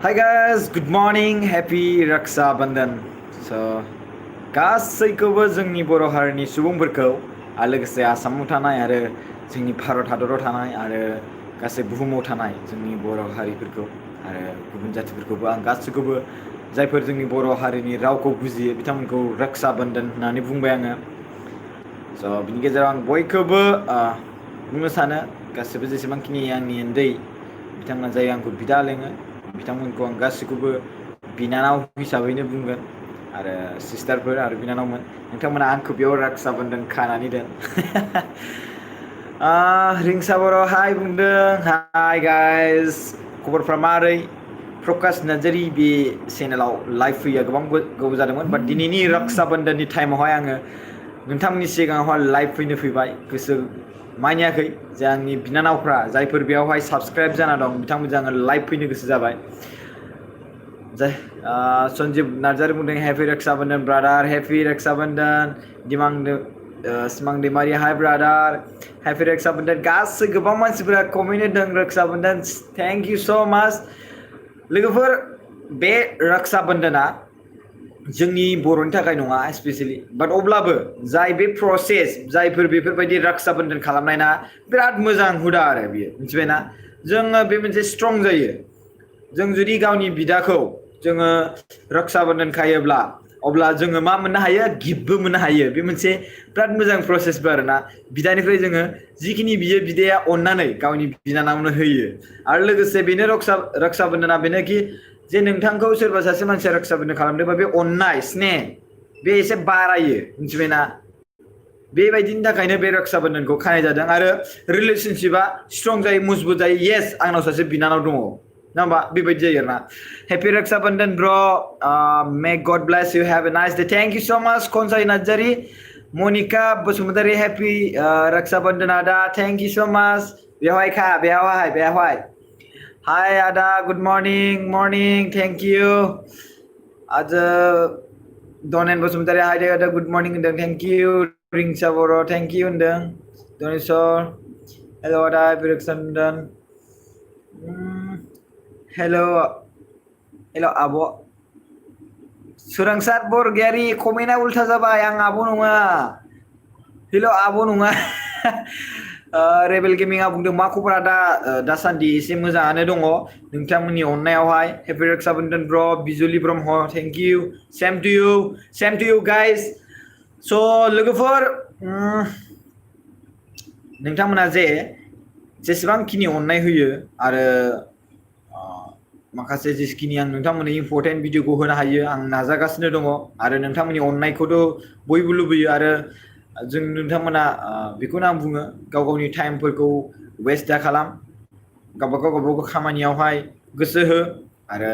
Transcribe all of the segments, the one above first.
Hi guys, good morning, happy Raksha Bandhan. So, गासैखौबो जोंनि बर' हारिनि सुबुंफोरखौ आरो लोगोसे आसामाव थानाय आरो जोंनि भारत हादराव थानाय आरो गासै बुहुमाव थानाय जोंनि बर' हारिफोरखौ आरो गुबुन जातिफोरखौबो आं गासैखौबो जायफोर जोंनि बर' हारिनि रावखौ बुजियो बिथांमोनखौ रक्षा बन्धन होननानै बुंबाय आङो। स' बिनि गेजेराव आं बयखौबो बुंनो सानो गासैबो जेसेबांखिनि आंनि उन्दै बिथांमोना जाय आंखौ बिदा लिङो बिथांमोनखौ आं गासैखौबो बिनानाव हिसाबैनो बुंगोन आरो सिस्टारफोर आरो बिनानावमोन नोंथांमोना आंखौ बेयाव रक्षा बन्धन खानानै दोन। रिंसा बर' हाय बुंदों हाय गाइस खबरफ्रा मारै प्रकाश नार्जारि बे चेनेलाव लाइभ फैया गोबां गोबाव जादोंमोन बाट दिनैनि रक्षा बन्धननि टाइमावहाय आङो नोंथांमोननि सिगाङावहाय लाइभ फैनो फैबाय गोसो मानियाखै जे आंनि बिनानावफ्रा जायफोर बेयावहाय साबस्क्राइब जाना दं बिथांमोनजों आङो लाइभ फैनो गोसो जाबाय। सन्जीब नार्जारि बुंदों happy Raksha Bandhan brother happy Raksha Bandhan सिमां दैमारि हाय ब्रादार हेपि रक्षा बन्धन गासै गोबां मानसिफोरा कमेन्ट होदों रक्षा बन्धन थेंक इउ स' माच लोगोफोर बे रक्षा बन्धना जोंनि बर'नि थाखाय नङा स्पेसियेलि बाट अब्लाबो जाय बे प्रसेस जायफोर बेफोरबायदि रक्षा बन्धन खालामनाय ना बिराद मोजां हुदा आरो बियो मिथिबायना जोङो बे मोनसे स्ट्रं जायो जों जुदि गावनि बिदाखौ जोङो रक्षा बन्धन खायोब्ला अब्ला जोङो मा मोननो हायो गिफ्टबो मोननो हायो बे मोनसे बिराद मोजां प्रसेसबो आरोना बिदानिफ्राय जोङो जिखिनि बियो बिदाया अननानै गावनि बिनानावनो होयो आरो लोगोसे बेनो रक्षा बन्धना बेनोखि जे नोंथांखौ सोरबा सासे मानसिया रक्षा बन्धन खालामदोंबा बे अननाय स्नेह बे एसे बारायो मिथिबायना बेबायदिनि थाखायनो बे रक्षा बन्धनखौ खानाय जादों आरो रिलेशनशिपआ स्ट्रं जायो मजबुत जायो येस आंनाव सासे बिनानाव दङ ना होमबा बेबायदि जायो आरोना हेपि रक्षा बन्धन ब्र मे गड ब्लेस इउ हेव a nice day thank you so' माच खनसाय नार्जारि मनिका बसुमतारी हेपि रक्षा बन्धन आदा थेंक इउ स' माच बेवहाय हाय आदा गुड मर्निं थेंक इउ आरो दनेन बसुमतारी हाय आदा गुड मर्निं होनदों थेंक इउ रिंसा बर' थेंक इउ होनदों दनेश्वर हेल' आदा हेपि रक्षा बन्धन हेल' आब' सोरांसार बरगयारि कमेन्टआ उल्था जाबाय आं आब' नङा हेल' आब' नङा रेबेल गेमिंआ बुंदों मा खबर आदा दासान्दि एसे मोजाङानो दङ नोंथांमोननि अननायावहाय हेपि रक्षा बन्धन ब्र बिजुलि Brahma thank you same to you guys स' लोगोफोर नोंथांमोना जेसेबांखिनि अननाय होयो आरो माखासे जेसेखिनि आं नोंथांमोननि इम्परटेन्ट भिडिअखौ होनो हायो आं नाजागासिनो दङ आरो नोंथांमोननि अननायखौथ' बयबो लुबैयो आरो जों नोंथांमोना बेखौनो आं बुङो गाव गावनि टाइमफोरखौ वेस्ट दा खालाम गावबागाव खामानियावहाय गोसो हो आरो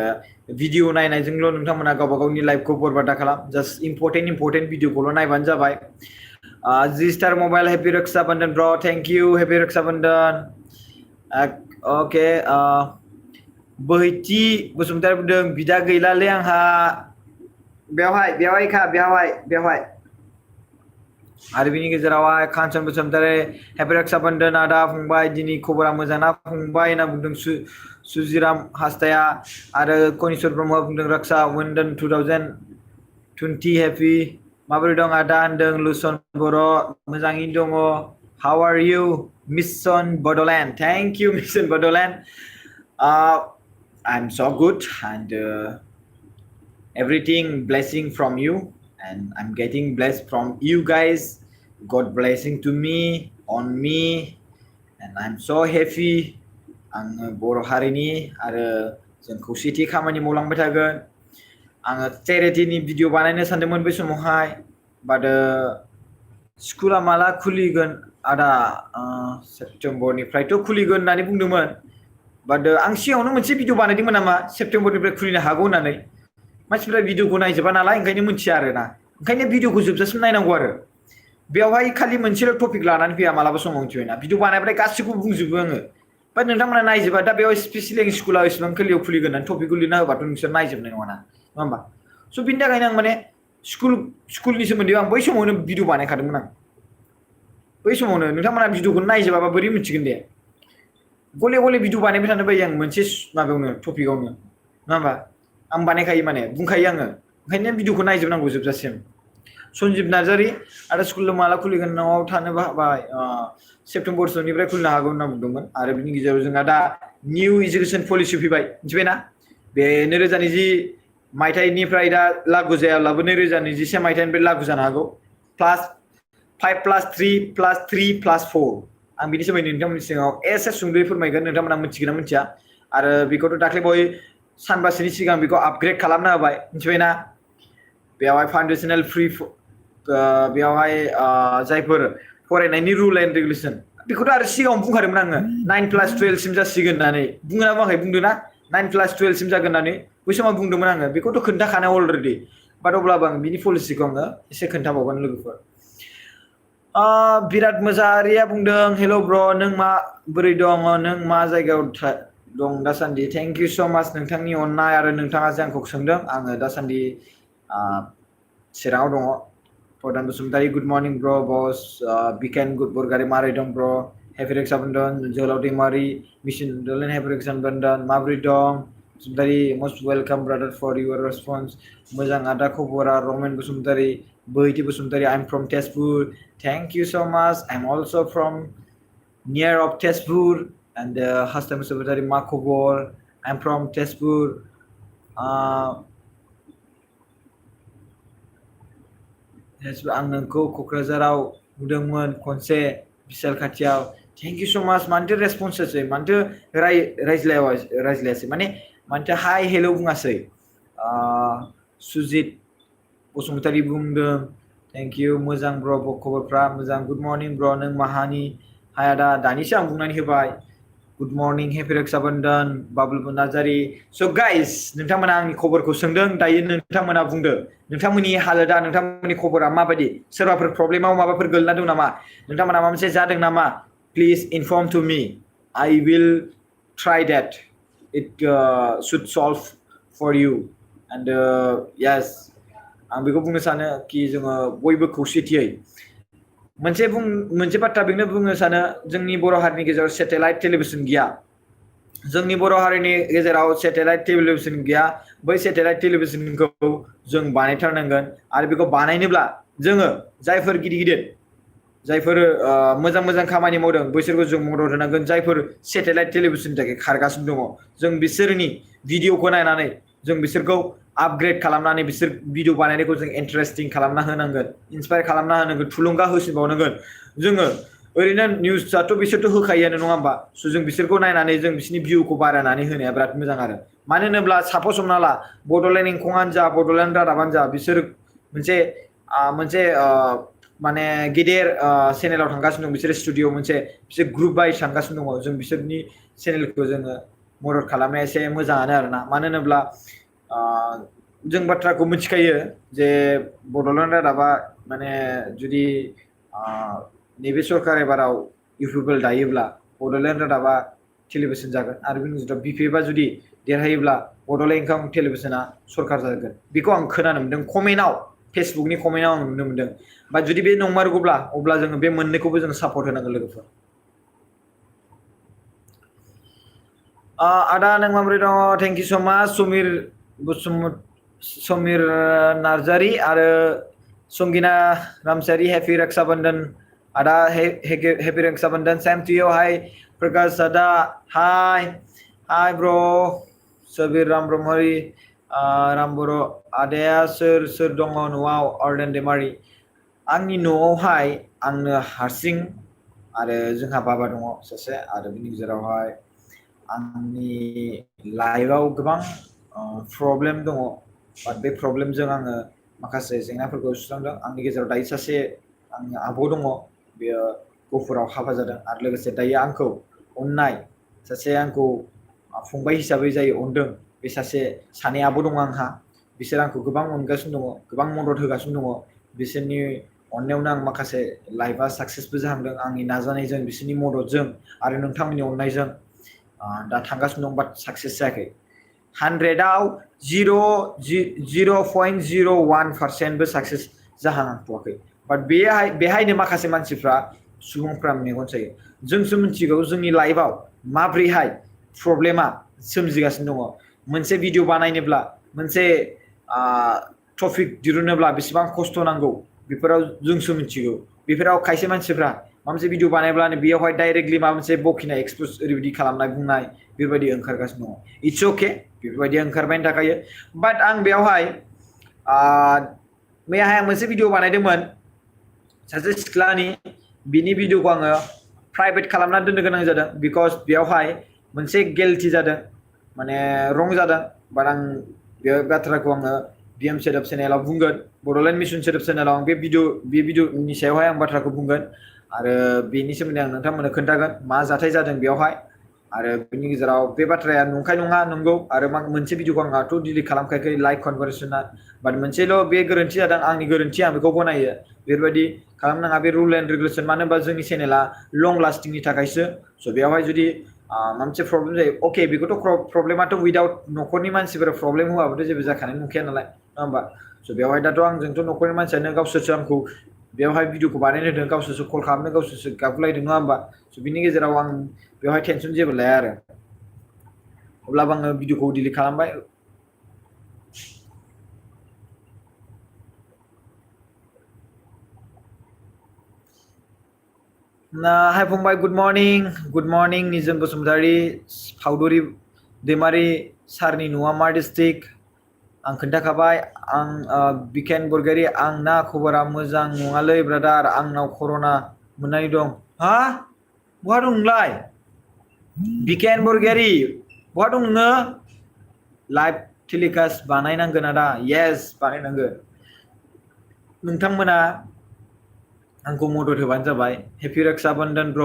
भिडिअ नायनायजोंल' नोंथांमोना गावबा गावनि लाइफखौ बरबादा खालाम जास्ट इम्परटेन्ट भिडिअखौल' नायबानो जाबाय जी star mobile happy Raksha Bandhan ब्र thank you happy Raksha Bandhan अके बोहैथि बसुमतारी बुंदों बिदा गैलालै आंहा बेवहाय आरो बिनि गेजेरावहाय कान्चन बसुमतारी हेपि रक्षा बन्धन आदा फंबाय दिनै खबरा मोजां ना फंबाय होनना बुंदों सुजिराम हासदाया आरो कनिस्वर ब्रह्मआ बुंदों रक्षा बन्धन 2020 हेपि माबोरै दं आदा होनदों लुसन बर' मोजाङैनो दङ how are you mission Bodoland thank you mission Bodoland I'm so good and everything blessing from you and I'm getting blessed from you guys God blessing to me on me and I'm so happy आङो बर' हारिनि आरो जों खौसेथि खामानि मावलांबाय थागोन आङो चेरिटिनि video बानायनो सानदोंमोन बै समावहाय बाट स्कुला माला खुलिगोन आदा सेप्तेम्बरनिफ्रायथ' खुलिगोन होननानै बुंदोंमोन बाट आं सिगाङावनो मोनसे भिडिअ बानायदोंमोन नामा सेप्तेम्बरनिफ्राय खुलिनो हागौ होननानै मानसिफ्रा भिडिअखौ नायजोबा नालाय ओंखायनो मिथिया आरोना ओंखायनो भिडिअखौ जोबजासिम नायनांगौ आरो बेवहाय खालि मोनसेल' टपिक लानानै फैया मालाबा समाव मिथिबायना भिडिअ बानायबाथाय गासिखौबो बुंजोबो आङो बाट नोंथांमोना नायजोबा दा बेयाव स्पेसियेलि स्कुला इसेबां गोरलैयाव खुलिगोन होननानै टपिकखौ लिरना होबाथ' नोंसोर नायजोबनाय नङा होमबा स' बिनि थाखायनो आं माने स्कुलनि सोमोन्दै आं बै समावनो भिडिअ बानायखादोंमोन आं बै समावनो नोंथांमोना भिडिअखौ नायजोबाबा बोरै मिथिगोन दे गले भिडिअ बानायबाय थानो बायो आं मोनसे माबायावनो टपिकआवनो नङा होमबा आं बानायखायो माने बुंखायो आङो ओंखायनो भिडिअखौ नायजोबनांगौ जोबजासिम सन्जिब नार्जारि आरो स्कुल माला खुलिगोन न'आव थानोबो हाबाय सेप्तेम्बरसोनिफ्राय खुलिनो हागौ होनना बुंदोंमोन आरो बिनि गेजेराव जोंहा दा निउ इडुकेसन पलिसि फैबाय मिथिबायना बे 2020 मायथाइनिफ्राय दा लागु जायाब्लाबो 2021 मायथाइनिफ्राय लागु जानो हागौ +5+3+3+4 आं बिनि सोमोन्दै नोंथांमोननि सिगाङाव एसे सुंद'यै फोरमायगोन नोंथांमोना मिथिगोन ना मिथिया आरो बेखौथ' दाख्लै बावै सानबासोनि सिगां बेखौ आपग्रेड खालामना होबाय मिथिबायना बेयावहाय फाउन्डेसनेल फ्रि बेयावहाय जायफोर फरायनायनि रुल एन्ड रेगुलेसन बेखौथ' आरो सिगाङाव बुंखादोंमोन आङो 9+12 सिम जासिगोन होननानै बुंना बुङाखै बुंदों ना 9+12 सिम जागोन होननानै बै समाव बुंदोंमोन आङो बेखौथ' खोन्थाखानाय अलरेडि बाट अब्लाबो आं बिनि पलिसिखौ आङो एसे खोन्थाबावगोन लोगोफोर बिराद मोजाङारिया बुंदों हेल' ब्र नों मा बोरै दङ नों मा जायगायाव दं दासान्दि थेंक इउ स' माच नोंथांनि अननाय आरो नोंथाङा जे आंखौ सोंदों आङो दासान्दि चिराङाव दङ प्रधान बसुमतारी गुड मर्निं ब्र बस बिकेन गुड बरगारि मारै दं ब्र हेपि रक्षा बन्धन जोहोलाव दैमारि मिशन डलेन हेपि रक्षा बन्धन माबोरै दं Basumatary most welcome brother for your response मोजां आदा खबरा रमेन बसुमतारी बोहैथि Basumatary I am from Tezpur thank you so' much I am also from near of Tezpur and हास्ताम बसुमतारी मा खबर आइ एम फ्रम तेजपुर आं नोंखौ क'क्राझाराव नुदोंमोन खनसे बिसाल खाथियाव थेंक इउ स' माच मानोथो रेसपन्स होसै मानोथो रायज्लायासै मानोथो हाय हेल' बुङासै सुजित बसुमतारी बुंदों थेंक इउ मोजां ब्र खबरफ्रा मोजां गुड मर्निं ब्र नों माहानि हाय आदा दानिसो आं बुंनानै होबाय good morning happy Raksha Bandhan बाबुल नार्जारि स' गाइस नोंथांमोना आंनि खबरखौ सोंदों दायो नोंथांमोना बुंदो नोंथांमोननि हालोदा नोंथांमोननि खबरा माबायदि सोरबाफोर प्रब्लेमाव माबाफोर गोलैना दं नामा नोंथांमोना माबा मोनसे जादों नामा please inform to me I will try that it should solve four you and yes आं बेखौ बुंनो सानो कि जोङो बयबो खौसेथियै मोनसे बाथ्रा बेनो बुंनो सानो जोंनि बर' हारिनि गेजेराव सेटेलाइट टेलिभिजन गैया जोंनि बर' हारिनि गेजेराव सेटेलाइट टेलिभिजन गैया बै सेटेलाइट टेलिभिजनखौ जों बानायथारनांगोन आरो बेखौ बानायनोब्ला जोङो जायफोर गिदिर जायफोर मोजां मोजां खामानि मावदों बैसोरखौ जों मदद होनांगोन जायफोर सेटेलाइट टेलिभिजननि थाखाय खारगासिनो दङ जों बिसोरनि भिडिअखौ नायनानै जों बिसोरखौ आपग्रेड खालामनानै बिसोर भिडिअ बानायनायखौ जों इन्टारेस्टिं खालामना होनांगोन इन्सपायार खालामना होनांगोन थुलुंगा होसिनबावनांगोन जोङो ओरैनो निउसआथ' बिसोरथ' होखायोआनो नङा होमबा स' जों बिसोरखौ नायनानै जों बिसोरनि भिउखौ बारायनानै होनाया बिराद मोजां आरो मानो होनोब्ला सापस हमना ला बड'लेण्ड इंखंआनो जा बड'लेण्ड रादाबानो जा बिसोर मोनसे माने गेदेर चेनेलाव थांगासिनो दं बिसोर स्टुडिअ बिसोर ग्रुप वाइज थांगासिनो दङ जों बिसोरनि चेनेलखौ जोङो मदद खालामनाया एसे मोजाङानो आरोना मानो होनोब्ला जों बाथ्राखौ मिथिखायो जे बड'लेण्ड रादाबा माने जुदि नैबे सरकार एबाराव इउपिपिएल दायोब्ला बड'लेण्ड रादाबा टेलिभिजन जागोन आरो बिनि गेजेराव बिपिएफआ जुदि देरहायोब्ला बड'लेण्ड इंखं टेलिभिजना सरकार जागोन बेखौ आं खोनानो मोनदों कमेन्टआव फेसबुकनि कमेन्टआव आं नुनो मोनदों बा जुदि बे नंमारगौब्ला अब्ला जोङो बे मोननैखौबो जों सापर्ट होनांगोन लोगोफोर आदा नों माबोरै दङ थेंक इउ स' माच समीर नार्जारि आरो संगिना रामसियारि हेपि रक्षा बन्धन आदा happy Raksha Bandhan same to you हाय प्रकाश आदा हाय ब्र सबीर राम ब्रह्मरि राम बर' आदाया सोर दङ न'आव अर्डेन दैमारि आंनि न'आवहाय आंनो हारसिं आरो जोंहा बाबा दङ सासे आरो बिनि गेजेरावहाय आंनि लाइफआव गोबां प्रब्लेम दङ बाट बे प्रब्लेमजों आङो माखासे जेंनाफोरखौ सुस्रांदों आंनि गेजेराव दायो सासे आंनि आब' दङ बेयो गहपुराव हाबा जादों आरो लोगोसे दायो आंखौ अननाय सासे आंखौ फंबाय हिसाबै जाय अनदों बे सानै आब' दङ आंहा बिसोर आंखौ गोबां अनगासिनो दङ गोबां मदद होगासिनो दङ बिसोरनि अननायावनो आं माखासे लाइफआ साक्सेसबो जाहांदों आंनि नाजानायजों बिसोरनि मददजों आरो नोंथांमोननि अननायजों दा थांगासिनो दं बाट साक्सेस जायाखै 100आव 0.01% साक्सेस जाहांथ'वाखै बाट बेहायनो माखासे मानसिफ्रा सुबुंफ्रा मेगन सायो जोंसो मिथिगौ जोंनि लाइफआव माब्रैहाय प्रब्लेमा सोमजिगासिनो दङ मोनसे भिडिअ बानायनोब्ला मोनसे टपिक दिरुनोब्ला बेसेबां खस्थ' नांगौ बेफोराव जोंसो मिथिगौ बेफोराव खायसे मानसिफ्रा माबा मोनसे भिडिअ बानायब्लानो बेयावहाय डाइरेक्टलि माबा मोनसे बखिनाय एक्सपोज ओरैबायदि खालामनाय बुंनाय बेबायदि ओंखारगासिनो दङ इट्स अके बेफोरबायदि ओंखारबायनो थाखायो बाट आं बेयावहाय मैयाहाय आं मोनसे भिडिअ बानायदोंमोन सासे सिख्लानि बिनि भिडिअखौ आङो प्राइभेट खालामना दोननो गोनां जादों बिकज बेयावहाय मोनसे गिल्टि जादों माने रं जादों बाट आं बे बाथ्राखौ आङो बिएम सोदोब चेनेलाव बुंगोन बड'लेण्ड मिशन सोदोब चेनेलाव आं बे भिडिअनि सायावहाय आं बाथ्राखौ बुंगोन आरो बेनि सोमोन्दै आं नोंथांमोननो खोन्थागोन मा जाथाय जादों बेयावहाय आरो बेनि गेजेराव बे बाथ्राया नंखाय नङा नंगौ आरो मोनसे भिडिअखौ आंहाथ' डिलिट खालामखायाखै लाइक कनभारसेसना बाट मोनसेल' बे गोरोन्थि जादों आंनि गोरोन्थि आं बेखौ गनायो बेफोरबायदि खालामनाङा बे रुल एन्ड रेगुलेसन मानो होनबा जोंनि चेनेला लं लास्टिंनि थाखायसो स' बेयावहाय जुदि माबा मोनसे प्रब्लेम जायो अके बेखौथ' प्रब्लेमाथ' उइदाउट न'खरनि मानसिफोरा प्रब्लेम होआबाथ' जेबो जाखानाय नंखाया नालाय नङा होमबा स' बेवहाय दाथ' आंजोंथ' न'खरनि मानसियानो गावसोरसो आंखौ बेवहाय भिडिअखौ बानायनो होदों गावसोरसो कल खालामदों गावसोरसो गाबलायदों नङा होमबा स' बिनि गेजेराव आं बेवहाय टेनसन जेबो लाया आरो अब्लाबो आङो भिडिअखौ डिलिट खालामबाय हाय फंबाय गुड मर्निं निजोम बसुमतारी फावदुरि दैमारि सारनि न'आ मा डिस्ट्रिक्ट आं खोन्थाखाबाय आं बिकेन बरगयारी आंना खबरा मोजां नङालै ब्रादार आंनाव कर'ना मोननानै दं हा बहा दं नोंलाय बिकेन बरगयारी बहा दं नोङो लाइभ टेलिकास्ट बानायनांगोन आदा येस बानायनांगोन नोंथांमोना आंखौ मदद होबानो जाबाय हेपि रक्षा बन्धन ब्र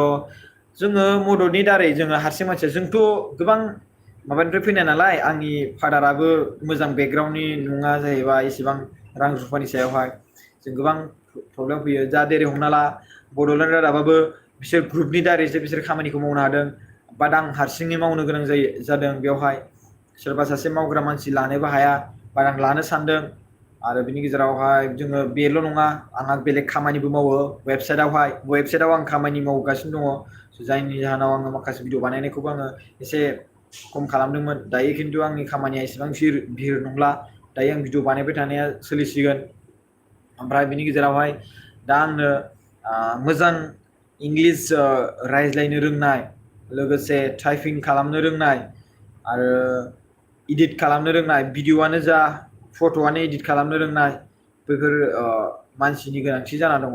जोङो मददनि दारै जोङो हारसिं मानसिया जोंथ' गोबां माबानिफ्राय फैनाय नालाय आंनि फादाराबो मोजां बेकग्राउन्डनि नङा जाहैबाय इसेबां रां रुफानि सायावहाय जों गोबां प्रब्लेम फैयो जा जेरै हमना ला बड'लेण्ड रादाबाबो बिसोर ग्रुपनि दारैसो बिसोर खामानिखौ मावनो हादों बाट आं हारसिङै मावनो गोनां जादों बेवहाय सोरबा सासे मावग्रा मानसि लानोबो हाया बाट आं लानो सानदों आरो बिनि गेजेरावहाय जोङो बेल' नङा आंहा बेलेग खामानिबो मावो वेबसाइटआव आं खामानि मावगासिनो दङ जायनि जाहोनाव आङो माखासे भिडिअ बानायनायखौबो आङो एसे खम खालामदोंमोन दायो खिन्थु आंनि खामानिया एसेबां भिर नंला दायो आं भिडिअ बानायबाय थानाया सोलिसिगोन ओमफ्राय बिनि गेजेरावहाय दा आंनो मोजां इंलिश रायज्लायनो रोंनाय लोगोसे टाइपिं खालामनो रोंनाय आरो इडिट खालामनो रोंनाय भिडिअआनो जा फट'आनो इडिट खालामनो रोंनाय बेफोर मानसिनि गोनांथि जाना दङ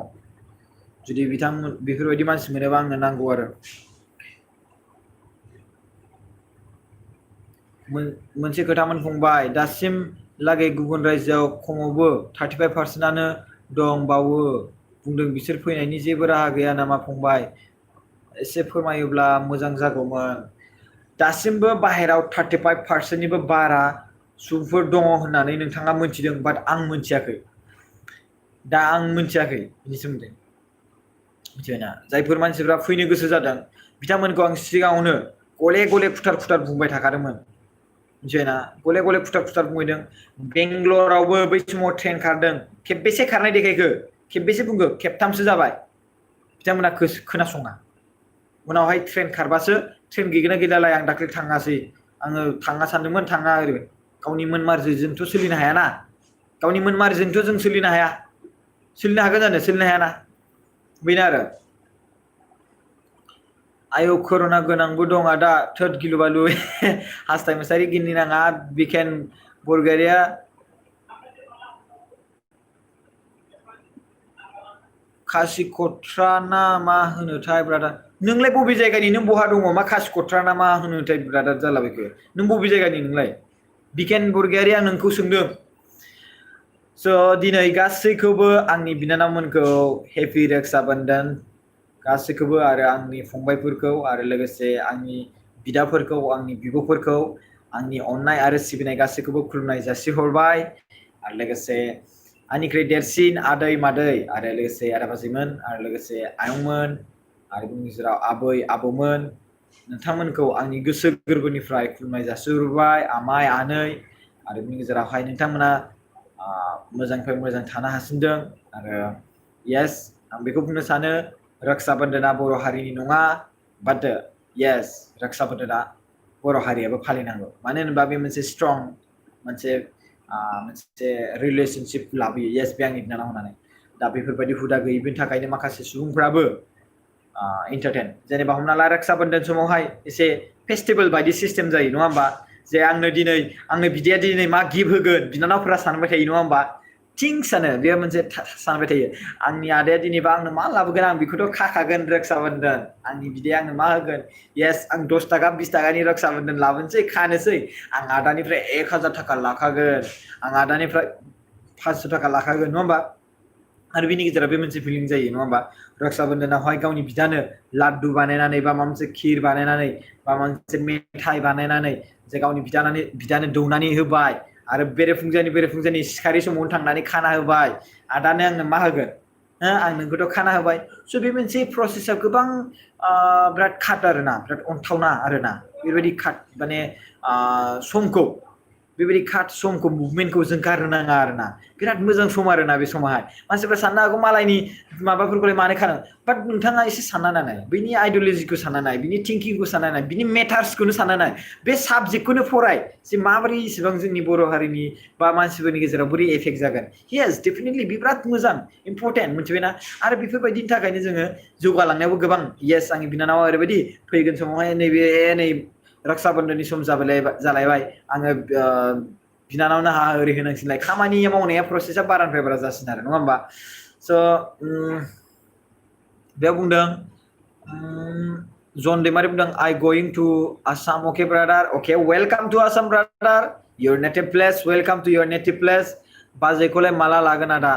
जुदि बिथांमोन बेफोरबायदि मानसि मोनोबा आंनो नांगौ आरो मोनसे खोथामोन फंबाय दासिम लागै गुबुन रायजोआव खमावबो 35% दंबावो बुंदों बिसोर फैनायनि जेबो राहा गैया नामा फंबाय एसे फोरमायोब्ला मोजां जागौमोन दासिमबो बाहेराव 35%निबो बारा सुबुंफोर दङ होननानै नोंथाङा मोनथिदों बाट आं मोनथियाखै दा आं मोनथियाखै बिनि सोमोन्दै मिथिबायना जायफोर मानसिफ्रा फैनो गोसो जादों बिथांमोनखौ आं सिगाङावनो गले गले खुथार बुंबाय थाखादोंमोन मिथिबायना गले गले खुथार बुंहैदों बेंगलरावबो बै समाव ट्रेन खारदों खेबबेसे खारनाय देखायखो खेबबेसे बुंखो खेबथामसो जाबाय बिथांमोना खोनासङा उनावहाय ट्रेन खारबासो ट्रेन गैगोना गैलालाय आं दाख्लै थाङासै आङो थाङा सानदोंमोन थाङा ओरै गावनि मोन मार्जिजोंथ' सोलिनो हायाना गावनि मोन मार्जिजोंथ' जों सोलिनो हाया सोलिनो हागोन जानो सोलिनो हायाना बेनो आरो आयौ कर'ना गोनांबो दं आदा थोद गिलु बालु हासथाय मोसारि गिननि नाङा बिकेन बरगयारिया खासिक'ट्रा ना मा होनोथाय ब्रादार नोंलाय बबे जायगानि नों बहा दङ मा खासिक'ट्रा ना मा होनोथाय ब्रादार जालाबायखो नों बबे जायगानि नोंलाय बिकेन बरगयारि आं नोंखौ सोंदों स' दिनै गासैखौबो आंनि बिनानावमोनखौ हेपि रक्षा बन्धन गासैखौबो आरो आंनि फंबायफोरखौ आरो लोगोसे आंनि बिदाफोरखौ आंनि बिब'फोरखौ आंनि अननाय आरो सिबिनाय गासैखौबो खुलुमनाय जासिहरबाय आरो लोगोसे आंनिख्रुइ देरसिन आदै मादै आरो लोगोसे आदा बाजैमोन आरो लोगोसे आयंमोन आरो बिनि गेजेराव आबै आबौमोन नोंथांमोनखौ आंनि गोसो गोरबोनिफ्राय खुलुमनाय जासिहरबाय आमाय आनै आरो बिनि गेजेरावहाय नोंथांमोना मोजांनिफ्राय मोजां थानो हासिनदों आरो येस आं बेखौ बुंनो सानो रक्षा बन्धना बर' हारिनि नङा बाट येस रक्षा बन्धना बर' हारियाबो फालिनांगौ मानो होनोबा बे मोनसे स्ट्रं मोनसे रिलेशनशिप लाबोयो येस बे आंनि बिनानाव होननानै दा बेफोरबायदि हुदा गैयैनि थाखायनो माखासे सुबुंफ्राबो एन्टारटेन जेनेबा हमना ला रक्षा बन्धन समावहाय एसे फेस्टिभेल बायदि सिस्टेम जायो नङा होमबा जे आंनो बिदाया दिनै मा गिफ्ट होगोन बिनानावफोरा सानबाय थायो नङा होमबा थिंसानो बेयो मोनसे सानबाय थायो आंनि आदाया दिनैबा आंनो मा लाबोगोन आं बेखौथ' खाखागोन रक्षा बन्धन आंनि बिदाया आंनो मा होगोन येस आं 10 थाखा 20 थाखानि रक्षा बन्धन लाबोनोसै खानोसै आं आदानिफ्राय 1000 थाखा लाखागोन आं आदानिफ्राय 500 थाखा लाखागोन नङा होमबा आरो बिनि गेजेराव बे मोनसे फिलिं जायो नङा होमबा रक्षा बन्धनावहाय गावनि बिदानो लाड्डु बानायनानै बा माबा मोनसे खिर बानायनानै बा माबा मोनसे मेथाइ बानायनानै जे गावनि बिदानो दौनानै होबाय आरो बेरेफुंजानि सिखारि समावनो थांनानै खाना होबाय आदानो आंनो मा होगोन आं नोंखौथ' खाना होबाय स' बे मोनसे प्रसेसआ गोबां बिराद खाट आरोना बिराद अनथावना आरोना बेबायदि खाट माने समखौ बेबायदि खाट समखौ मुभमेन्टखौ जों गारनो नाङा आरोना बिराद मोजां सम आरोना बे समावहाय मानसिफ्रा साननो हागौ मालायनि माबाफोरखौलाय मानो खानो बाट नोंथाङा एसे सानना नाय बिनि आइडियलजिखौ सानना नाय बिनि थिंकिंखौ सानना नाय बिनि मेटार्सखौनो सानना नाय बे साबजेक्टखौनो फराय जे माबोरै इसिबां जोंनि बर' हारिनि बा मानसिफोरनि गेजेराव बोरै एफेक्ट जागोन येस डेफिनेटलि बे बिराद मोजां इम्परटेन्ट मोनथिबायना आरो बेफोरबायदिनि थाखायनो जोङो जौगालांनायावबो गोबां येस आंनि बिनानावा ओरैबायदि फैगोन समावहाय नै रक्षा बन्धननि सम जालायबाय आङो बिनानावनो हा ओरै होनांसिनलाय खामानि मावनाया प्रसेसा बारानिफ्राय बारा जासिन आरो नङा होमबा स' बेयाव बुंदों जन दैमारि बुंदों I going to Assam okay brother okay welcome to Assam brother your native place welcome to your native place बाजैखौलाय माला लागोन आदा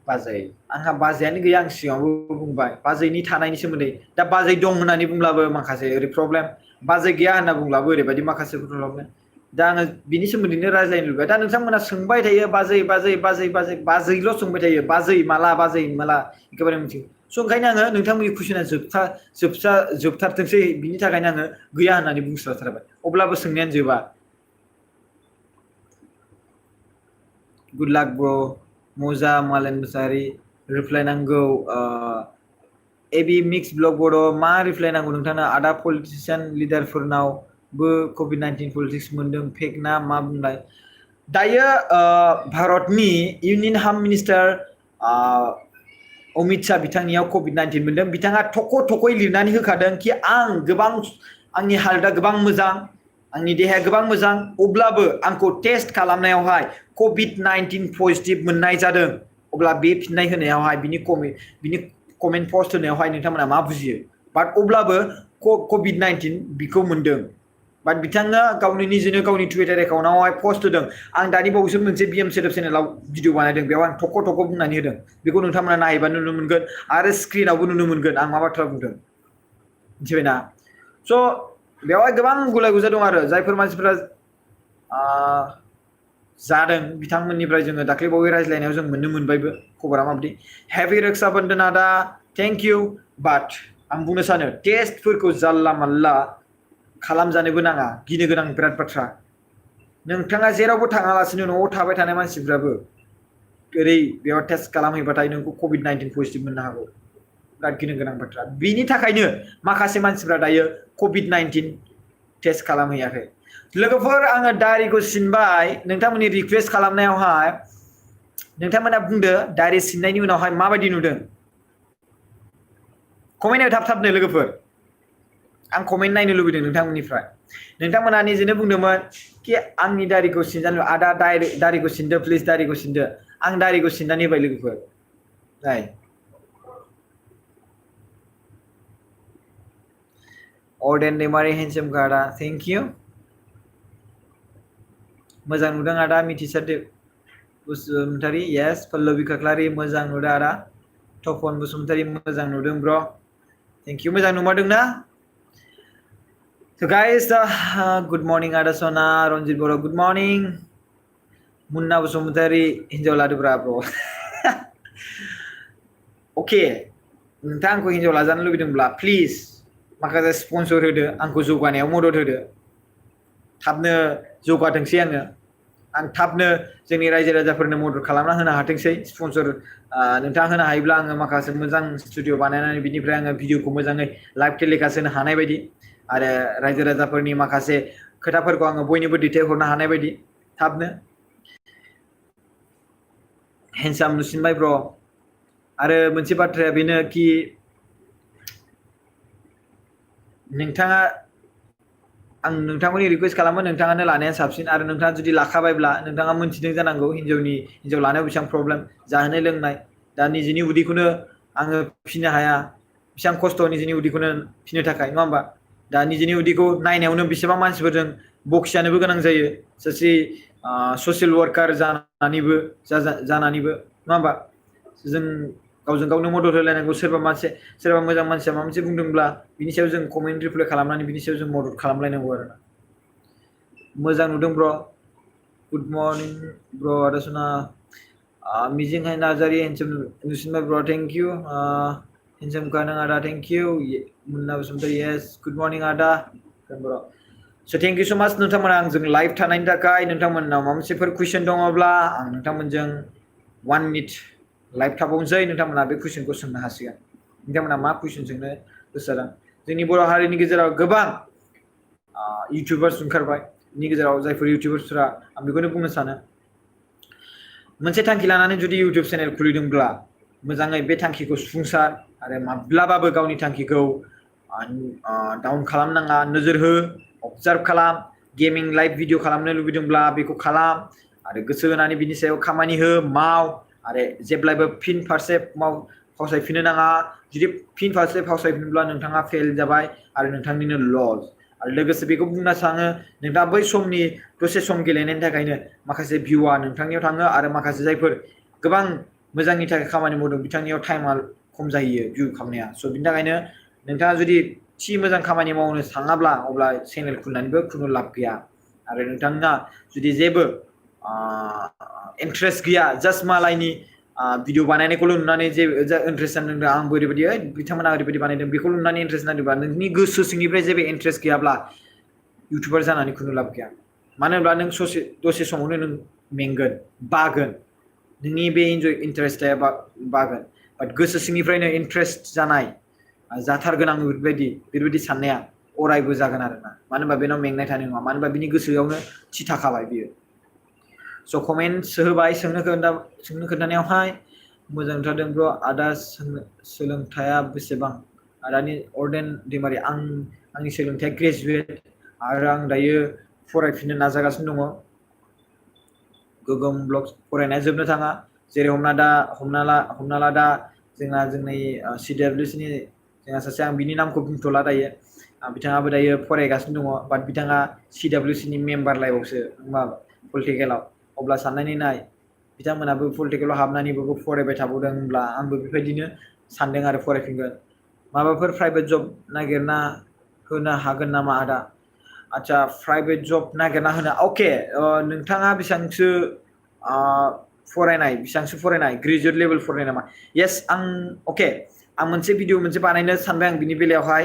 बाजै आंहा बाजैयानो गैया आं सिगाङावबो बुंबाय बाजैनि थानायनि सोमोन्दै दा बाजै दं होननानै बुंब्लाबो माखासे ओरै प्रब्लेम बाजै गैया होनना बुंब्लाबो ओरैबायदि माखासे प्रब्लेम दा आङो बिनि सोमोन्दैनो रायज्लायनो लुबैबाय दा नोंथांमोना सोंबाय थायो बाजैल' सोंबाय थायो बाजै माला एखेबारे मिथिगौ स' ओंखायनो आङो नोंथांमोननि कुइसना जोबथारथोंसै बिनि थाखायनो आङो गैया होननानै बुंस्राथारबाय अब्लाबो सोंनायानो जोबा गुड लाक ब्र मोजा मालेन मुसाहारि रिप्लाइ नांगौ एबि मिक्स ब्लग बड' मा रिप्लाइ नांगौ नोंथांनो आदा पलिटिसियान लिडारफोरनावबो कभिड-19 पलिटिक्स मोनदों फेक ना मा बुंलाय दायो भारतनि union home minister Amit Shah बिथांनियाव कभिड-19 मोनदों बिथाङा थख'यै लिरनानै होखादों कि आंनि हालोदा गोबां मोजां आंनि देहाया गोबां मोजां अब्लाबो आंखौ टेस्ट खालामनायावहाय कभिड-19 पजिटिभ मोननाय जादों अब्ला बे फिननाय होनायावहाय बिनि कमेन्ट पस्ट होनायावहाय नोंथांमोना मा बुजियो बाट अब्लाबो कभिड-19 बिखौ मोनदों बाट बिथाङा निजेनो गावनि टुइटार एकाउन्टआवहाय पस्ट होदों आं दानि बावैसो मोनसे बिएम सेटअप चेनेलाव भिडिअ बानायदों बेयाव आं थख' बुंनानै होदों बेखौ नोंथांमोना नायोबा नुनो मोनगोन आरो स्क्रिनावबो नुनो मोनगोन आं मा बाथ्रा बुंदों मिथिबायना स' बेवहाय गोबां गुलाय गुजाय दं आरो जायफोर मानसिफोरा जादों बिथांमोननिफ्राय जोङो दाख्लैबावै रायज्लायनायाव जों मोननो मोनबायबो खबरा माबायदि हेपि रक्षा बन्धन आदा थेंक इउ बाट आं बुंनो सानो टेस्टफोरखौ जानला मानला खालामजानोबो नाङा गिनो गोनां बिराद बाथ्रा नोंथाङा जेरावबो थाङालासिनो न'आव थाबाय थानाय मानसिफ्राबो ओरै बेयाव टेस्ट खालामहैबाथाय नोंखौ कभिड-19 पजिटिभ मोननो हागौ बिराद गिनो गोनां बाथ्रा बिनि थाखायनो माखासे मानसिफ्रा दायो कभिड-19 टेस्ट खालामहैयाखै लोगोफोर आङो दारिखौ सिनबाय नोंथांमोननि रिकुवेस्ट खालामनायावहाय नोंथांमोना बुंदो दारि सिननायनि उनावहाय माबायदि नुदों कमेन्ट हो थाब-थाबनो लोगोफोर आं कमेन्ट नायनो लुबैदों नोंथांमोननिफ्राय नोंथांमोना निजेनो बुंदोंमोन कि आंनि दारिखौ सिनजानो आदा दारिखौ सिनदो प्लिज दारिखौ सिनदो आं दारिखौ सिननानै होबाय लोगोफोर नाय अर्डेन दैमारि हेन्डसाम आदा थेंक इउ मोजां नुदों आदा मिथिसार बसुमतारी येस पल्लबी खाख्लारि मोजां नुदों आदा तपन बसुमतारी मोजां नुदों ब्र थेंक इउ मोजां नुमारदों ना So guys, good morning Ada Sona, Ronjit Boro, good morning. Munna Basumatari, hinjaw ladubra bro. Okay, नोंथाङा आंखौ हिन्जाव लाजानो लुबैदोंब्ला प्लिज माखासे स्पन्सर होदो आंखौ जौगानायाव मदद होदो थाबनो जौगाथोंसै आं थाबनो जोंनि रायजो राजाफोरनो मदद खालामना होनो हाथोंसै स्पन्सर नोंथाङा होनो हायोब्ला आङो माखासे मोजां स्टुडिअ बानायनानै बिनिफ्राय आङो भिडिअखौ मोजाङै लाइभ टेलिकास्ट होनो हानाय बायदि आरो रायजो राजाफोरनि माखासे खोथाफोरखौ आङो बयनिबो दैथायहरनो हानाय बायदि थाबनो हेन्डसाम नुसिनबाय ब्र आरो मोनसे बाथ्राया बेनो कि नोंथाङा आं नोंथांखौनो रिक्वेस्ट खालामो नोंथाङानो लानाया साबसिन आरो नोंथाङा जुदि लाखाबायब्ला नोंथाङा मोनथिदों जानांगौ हिन्जाव लानायाव बेसेबां प्रब्लेम जाहोनाय लोंनाय दा निजेनि उदैखौनो आङो फिनो हाया बेसेबां खस्थ' निजेनि उदैखौनो फिनो थाखाय नङा होमबा दा निजेनि उदैखौ नायनायावनो बेसेबां मानसिफोरजों बखिजानोबो गोनां जायो सासे ससियेल वार्कार जानानैबो नङा होमबा जों गावजों गावनो मदद होलायनांगौ सोरबा मोजां मानसिया माबा मोनसे बुंदोंब्ला बिनि सायाव जों कमेन्ट रिप्लाय खालामनानै बिनि सायाव जों मदद खालामलायनांगौ आरो मोजां नुदों ब्र गुड मर्निं ब्र आदासना मिजिंहाय नार्जारि हेन्डसाम नुसिनबाय ब्र थेंक इउ हेन्डसामखा नों आदा thank you Munna Basumatary yes good morning आदा ब्र स थेंक इउ स माच नोंथांमोना आंजों लाइभ थानायनि थाखाय नोंथांमोननाव माबा मोनसेफोर कुइसन दङब्ला आं नोंथांमोनजों 1 मिनिट लाइभ थाबावनोसै नोंथांमोना बे कुइसनखौ सोंनो हासिगोन नोंथांमोना मा कुइसन सोंनो गोसो जादों जोंनि बर' हारिनि गेजेराव गोबां इउटुबार्स ओंखारबाय बिनि गेजेराव जायफोर इउटुबार्सफोरा आं बेखौनो बुंनो सानो मोनसे थांखि लानानै जुदि इउटुब चेनेल खुलिदोंब्ला मोजाङै बे थांखिखौ सुफुंसार आरो माब्लाबाबो गावनि थांखिखौ डाउन खालामनाङा नोजोर हो अबजार्भ खालाम गेमिं लाइभ भिडिअ खालामनो लुबैदोंब्ला बेखौ खालाम आरो गोसो होनानै बिनि सायाव खामानि हो माव आरो जेब्लायबो फिन फारसे फावसायफिननो नाङा जुदि फिन फारसे फावसायफिनोब्ला नोंथाङा फेल जाबाय आरो नोंथांनिनो लस आरो लोगोसे बेखौ बुंनो सानो नोंथाङा बै समनि दसे सम गेलेनायनि थाखायनो माखासे भिउआ नोंथांनियाव थाङो आरो माखासे जायफोर गोबां मोजांनि थाखाय खामानि मावदों बिथांनियाव टाइमा खम जाहैयो भिउ खालामनाया स' बिनि थाखायनो नोंथाङा जुदि थि मोजां खामानि मावनो सानाब्ला अब्ला चेनेल खुलिनानैबो खुनु लाब गैया आरो नोंथाङा जुदि जेबो इन्ट्रेस्ट गैया जास्ट मालायनि भिडिअ बानायनायखौल' नुनानै जे इन्ट्रेस्ट जादों आंबो ओरैबायदि बिथांमोना ओरैबायदि बानायदों बेखौ नुनानै इन्ट्रेस्ट नांदोंबा नोंनि गोसो सिंनिफ्राय जेबो इन्ट्रेस्ट गैयाब्ला इउटुबार जानानै खुनु लाब गैया मानो होनब्ला नों दसे समावनो नों मेंगोन बागोन नोंनि बे इन्ट्रेस्टआ बागोन बाट गोसो सिंनिफ्रायनो इन्ट्रेस्ट जानाय जाथारगोन आं बेबायदि साननाया अरायबो जागोन आरोना मानो होनबा बेनाव मेंनाय थानाय नङा मानो होनबा बिनि गोसोआवनो थि थाखाबाय बियो स' कमेन्टस होबाय सोंनो खोन्थानायावहाय मोजां नुथारदों ब्र आदा सोलोंथाइया बेसेबां आदानि अर्डेन दैमारि आंनि सोलोंथाइया ग्रेजुवेट आरो आं दायो फरायफिननो नाजागासिनो दङ गोगोम ब्लग्स फरायनाया जोबनो थाङा जेरै हमना ला दा जोंनि CWCनि जोंहा सासे आं बिनि नामखौ बुंथ'ला दायो बिथाङाबो दायो फरायगासिनो दङ बाट बिथाङा CWCनि मेम्बार लाइफआवसो पलिटिकेलाव अब्ला साननानै नाय बिथांमोनाबो पलिटिकेलाव हाबनानैबाबो फरायबाय थाबावदोंब्ला आंबो बेबायदिनो सानदों आरो फरायफिनगोन माबाफोर प्राइभेट जब नागिरना होनो हागोन नामा आदा आदसा प्राइभेट जब नागिरना होनो अके नोंथाङा बेसेबांसो फरायनाय ग्रेजुवेट लेभेल फरायनाय नामा येस आं मोनसे भिडिअ बानायनो सानबाय आं बिनि बेलायावहाय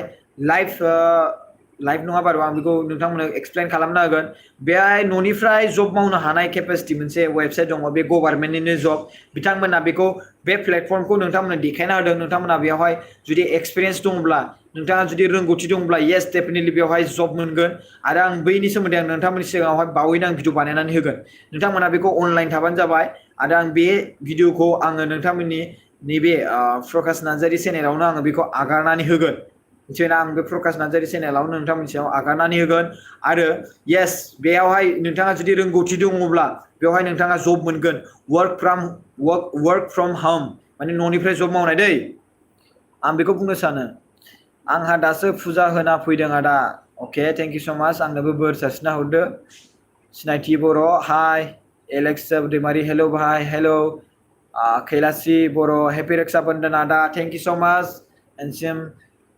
लाइभ नङा बारु आं बेखौ नोंथांमोननो एक्सप्लेन खालामना होगोन बेहाय न'निफ्राय जब मावनो हानाय केपासिटि मोनसे वेबसाइट दङ बे गभार्नमेन्टनिनो जब बिथांमोना बेखौ बे प्लेटफर्मखौ नोंथांमोननो देखायना होदों नोंथांमोना बेवहाय जुदि एक्सपिरियेन्स दङब्ला नोंथाङा जुदि रोंगौथि दङब्ला येस डेफिनेटलि बेवहाय जब मोनगोन आरो आं बैनि सोमोन्दै आं नोंथांमोननि सिगाङावहाय बावैनो आं भिडिअ बानायनानै होगोन नोंथांमोना बेखौ अनलाइन थाबानो जाबाय आरो आं बे भिडिअखौ आङो नोंथांमोननि नैबे प्रकाश नार्जारि चेनेलावनो आङो बेखौ आगारनानै होगोन मिथिबायना आं बे प्रकाश नार्जारि चेनेलावनो नोंथांमोननि सायाव आगारनानै होगोन आरो येस बेयावहाय नोंथाङा जुदि रोंगौथि दङब्ला बेवहाय नोंथाङा जब मोनगोन वर्क फ्रम होम माने न'निफ्राय जब मावनाय दै आं बेखौ बुंनो सानो आंहा दासो फुजा होना फैदों आदा अके थेंक इउ स' माच आंनोबो बोर सारस्रिना हरदो सिनायथि बर' हाय एलेक्स दैमारि हेलौ भाइ हेलौ कैलासि बर' हेपि रक्षा बन्धन आदा थेंक इउ स' माच एनसिएम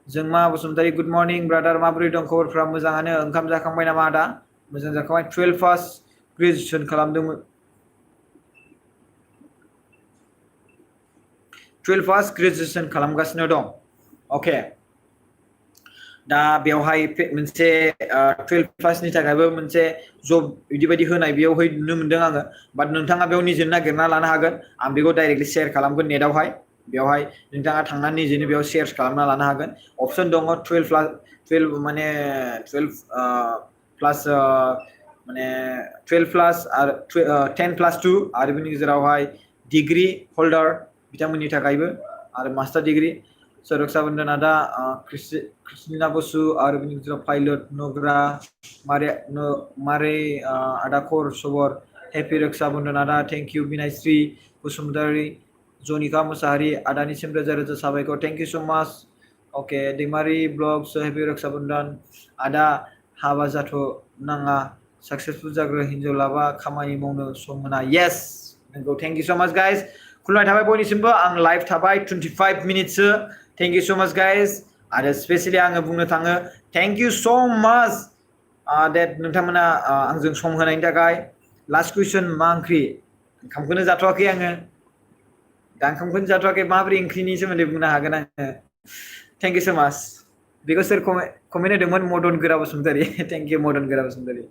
जोंमा बसुमतारी गुड मर्निं ब्रादार माबोरै दं खबरफ्रा मोजाङानो ओंखाम जाखांबाय नामा आदा मोजां जाखांबाय 12 पास ग्रेजुवेसन खालामदोंमोन 12 पास ग्रेजुवेसन खालामगासिनो दं अके दा बेवहाय मोनसे 12 पासनि थाखायबो मोनसे जब बिदि होनाय बेयावहाय नुनो मोनदों आङो बाट नोंथाङा बेयाव निजेनो नागिरना लानो हागोन आं बेखौ डाइरेक्टलि शेयार खालामगोन नेटआवहाय बेवहाय नोंथाङा थांनानै निजेनो बेयाव शेयार खालामना लानो हागोन अपसन दङ 12 माने 12 प्लास माने 12 प्लास आरो 10 प्लास 2 आरो बेनि गेजेरावहाय डिग्री होल्डार बिथांमोननि थाखायबो आरो मास्टार डिग्री स' रक्षा बंधन आदा क्रिस्टिना बसु आरो बेनि गेजेराव पाइलट नग्रा मारे आदा खर सबर हेपि रक्षा बंधन आदा थेंक इउ बिनायश्री बसुमतारी जनिका मुसाहारि आदानिसिम रोजा रोजा साबायखर थेंक इउ स' माच अके दैमारि ब्लग हेपि रक्षा बंधन आदा हाबा जाथ' नाङा सक्सेसफुल जाग्रो हिनजाव लाबा खामानि मावनो सम मोना येस नंगौ थेंक इउ स' माच गाइस खुलुमनाय थाबाय बयनिसिमबो आं लाइभ थाबाय 25 मिनिटसो थेंक इउ स' माच गाइस आरो स्पेसियली आङो बुंनो थाङो थेंक इउ स' माच डेट नोंथांमोना आंजों सम होनायनि थाखाय लास्ट कुइसन मा ओंख्रि ओंखामखौनो जाथ'वाखै आङो दा ओंखामखौनो जाथ'वाखै माबोरै ओंख्रिनि सोमोन्दै बुंनो हागोन आङो थेंक इउ स' माच बेखौ सोर कमेन्ट होदोंमोन मदन गोरा बसुमतारी थेंक इउ मदन गोरा बसुमतारी